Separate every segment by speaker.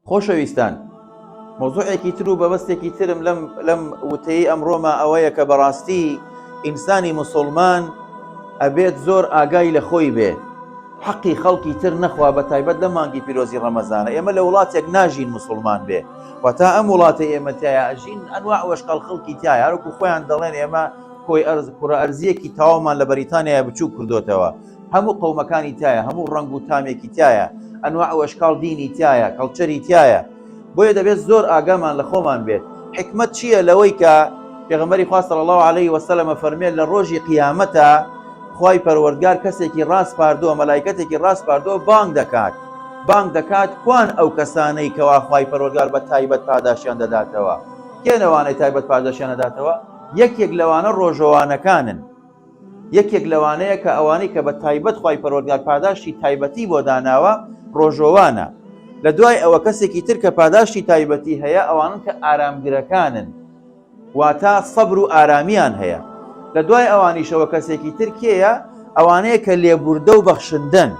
Speaker 1: خۆشەویستان مەوزوعێکی تر و بەبەستێکی ترم لەم لەم وتەی ئەمڕۆما ئەوەیە کە بەڕاستی ئینسانی مسلمان ئەبێت زۆر ئاگای لە خۆی بێ حەقی خەڵکی تر نەخوا بە تایبەت لە مانگی پیرۆزی ڕەمەزانە ئێمە لە وڵاتێک ناژین مسلمان بێ وتا ئەم وڵاتە ئێمە تایە ئەژین ئەنوا وەشقەڵ خەڵکی تایە هەروکو خۆیان دەڵێن ئێمە کۆی ئەرز کوڕە ئەرزیەکی تەواومان لە بەریتانیای بچوو کردوتەوە هەموو قەومەکانی تایە هەموو ڕەنگ و تامێکی تایە ئەنواع و ئەشکاڵ دینی تایە کەڵچەری تایە بۆیە دەبێت زۆر ئاگامان لە خۆمان بێت حکمت چییە لەوەی کە پێغەمبەری خوا صلی الله علیه وسلم فەرمێت لە ڕۆژی قیامەتە خوای پەروەردگار کەسێکی ڕاسپاردووە مەلایکەتێکی ڕاسپاردووە بانگ دەکات بانگ دەکات کوان ئەو کەسانەی کەوا خوای پەروەردگار بە تایبەت پاداشیان دەداتەوە کێن ئەوانەی تایبەت پاداشیان دەداتەوە یەکێک لەوانە ڕۆژەوانەکانن یەکێک لەوانەیە کە ئەوانەی کە بە تایبەت خوای پەروەردگار پاداشتی تایبەتی بۆ داناوە ڕۆژۆوانە لە دوای ئەوە کەسێکی تر کە پاداشتی تایبەتی هەیە ئەوانن کە ئارامگرەکانن واتە سەبر و ئارامیان هەیە لە دوای ئەوانیشەوە کەسێکی تر کێیە ئەوانەیە کە لێبوردە و بەخشندەن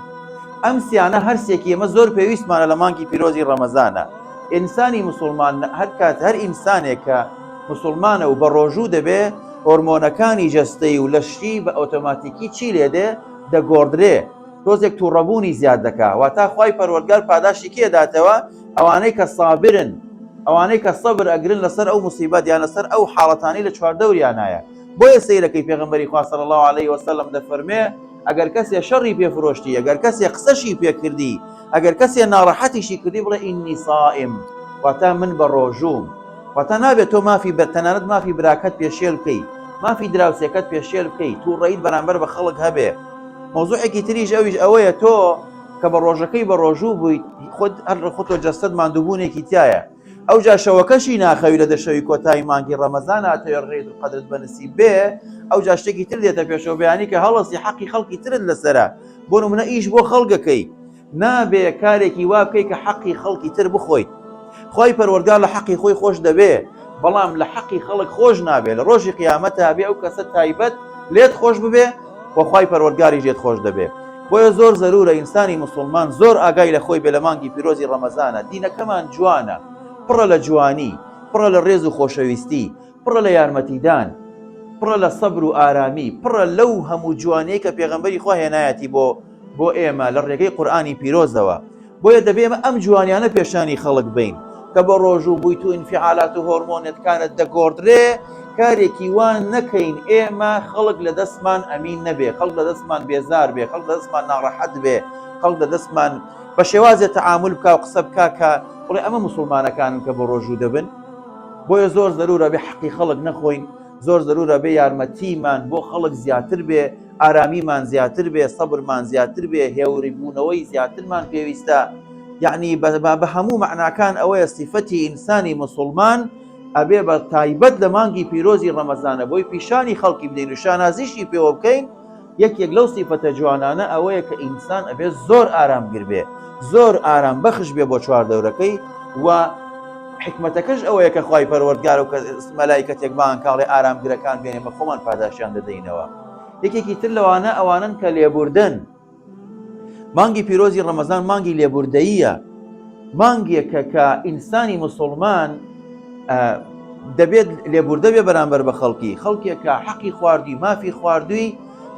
Speaker 1: ئەم سیانە هەرسێکی ئێمە زۆر پێویستمانە لە مانگی پیرۆزی ڕەمەزانە ئینسانی مسلمان هەر کات هەر ئینسانێک کە مسلمانە و بە ڕۆژوو دەبێ هۆرمۆنەکانی جەستەی و لەشی بە ئۆتۆماتیکی چی لێدێ دەگۆڕدرێ تۆزێک توڕەبوونی زیاد دەکا واتا خوای پەروەردگار پاداشتی کێ داتەوە ئەوانەی کە سابرن ئەوانەی کە سەبر ئەگرن لەسەر ئەو مصیبەت یان لەسەر ئەو حاڵەتانەی لە چواردەوریانایە بۆیە سەیرەکەی پێغەمبەری خوا صلی الله علیه وسلم دەفەرمێ ئەگەر کەسێ شەڕی پێ فرۆشتی ئەگەر کەسێ قسەشی پێ کردی ئەگەر کەسێ ناڕەحەتیشی کردی بڵێ ئینی صائم واتا من بە ڕۆژووم واتا نابێت تۆ مافی بە تەنانەت مافی براکەت پێشێل بکەی مافی دراوسێکەت پێشێل بکەی تووڕەیت بەرامبەر بە خەڵک هەبێ مەوزوعێکی تریش ئەویش ئەوەیە تۆ کە بە ڕۆژەکەی بە ڕۆژوو بوویت خۆت هەر خۆتۆ جەستەت ماندووبوونێکی تایە ئەوجا شەوەکەشی ناخەوی لە دەشەوی کۆتایی مانگی ڕەمەزان ئەتەوێ ڕێت و قەدرت بە نسیب بێ ئەوجا شتێکی تر دێتە پێشەوە بەیانی کە هەڵەسی حەقی خەڵکی ترت لەسەرە بۆ نمونە ئیش بۆ خەڵگەکەی نابێ کارێکی وا بکەی کە حەقی خەڵکی تر بخۆیت خوای پەروەردگار لە حەقی خۆی خۆش دەبێ بەڵام لە حەقی خەڵک خۆش نابێ لە ڕۆژی قیامەتا بێ ئەو کەسە تایبەت لێت خۆش ببێ و خوای پەروەردگاریش لێت خۆش دەبێ بۆیە زۆر زەرورە ئینسانی موسڵمان زۆر ئاگای لە خۆی بێ لە مانگی پیرۆزی ڕەمەزانە دینەکەمان جوانە پڕە لە جوانی پڕە لە ڕێز و خۆشەویستی پڕە لە یارمەتیدان پڕە لە سەبر و ئارامی پڕە لەو هەموو جوانیەی کە پێغەمبەری خوا هێنایەتی بۆ بۆ ئێمە لە ڕێگەی قورئانی پیرۆزەوە بۆیە دەبێ ئێمە ئەم جوانیانە پێشانی خەڵک بین کە بە ڕۆژوو بوویت و ئینفعالات و هۆرمۆنەکانت دەگۆڕدرێ کارێکی وا نەکەین ئێمە خەڵک لە دەستمان ئەمین نەبێ خەڵک لە دەستمان بێزار بێ خەڵک لە دەستمان ناڕەحەت بێ خەڵک لە دەستمان بە شێوازێ تەعامول بکا و قسە بکا کە بڵێ ئەمە موسڵمانەکانن کە بە ڕۆژوو دەبن بۆیە زۆر زەرورە بێ حەقی خەڵک نەخۆین زۆر زەرورە بێ یارمەتیمان بۆ خەڵک زیاتر بێ ئارامیمان زیاتر بێ، سەبرمان زیاتر بێ، هێوری بوونەوەی زیاترمان پێویستە، یەعنی بە هەموو مەعناکان ئەوەیە سیفەتی ئینسانی موسوڵمان ئەبێ بە تایبەت لە مانگی پیرۆزی ڕەمەزانە بۆی پیشانی خەڵکی بدەین و شانازیشی پێوە بکەین، یەکێک لەو سیفەتە جوانانە ئەوەیە کە ئینسان ئەبێ زۆر ئارامگر بێ، زۆر ئارام بەخش بێ بۆ چواردەورەکەی و حیکمەتەکەش ئەوەیە کە خوای پەروەردگار و مەلایکەتێک بانگ کاڵێ ئارامگرەکان بێنێ بە خۆمان پاداشتیان دەدەینەوە. یەکێکی تر لەوانە ئەوانەن کە لێبوردن مانگی پیرۆزی ڕەمەزان مانگی لێبوردەییە مانگێکە کە ئینسانی مسلمان دەبێت لێبوردە بێ بەرامبەر بە خەڵکی خەڵکێک کە حەقی خواردوی مافی خواردوی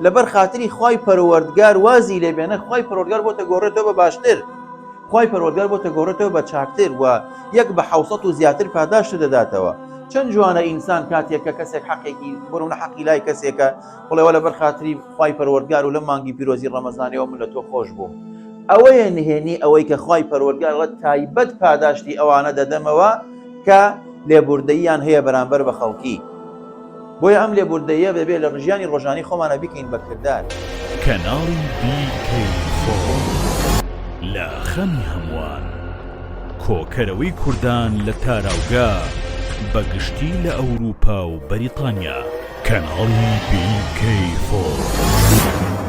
Speaker 1: لەبەر خاتری خوای پەروەردگار وازی لێبێنە خوای پەروەردگار بۆتە گۆڕێتەوە بە باشتر خوای پەروەردگار بۆتە گۆڕێتەوە بە چاکتر و یەک بە حوسەت و زیاتر پاداشت دەداتەوە چەند جوانە ئینسان کاتێک کە کەسێک حەقێکی بۆ نمونە حەقی لای کەسێکە بڵێ لەبەر خاتری خوای پەروەردگار و لەم مانگی پیرۆزی ڕەمەزانەوە من لە تۆ خۆش بووم ئەوەیە نهێنی ئەوەی کە خوای پەروەردگار ڵە تایبەت پاداشتی ئەوانە دەدەمەوە کە لێبوردەییان هەیە بەرامبەر بە خەڵکی بۆیە ئەم لێبوردەییە دەبێت لە ژیانی ڕۆژانەی خۆمانا بیکەین بە کردار.
Speaker 2: کەناڵی بی کەی فۆر لە خەمی هەمووان، کۆکەرەوەی کوردان لە تاراوگە بە گشتی لە ئەوروپا و بەریتانیا. کەناڵی بی کەی فۆر.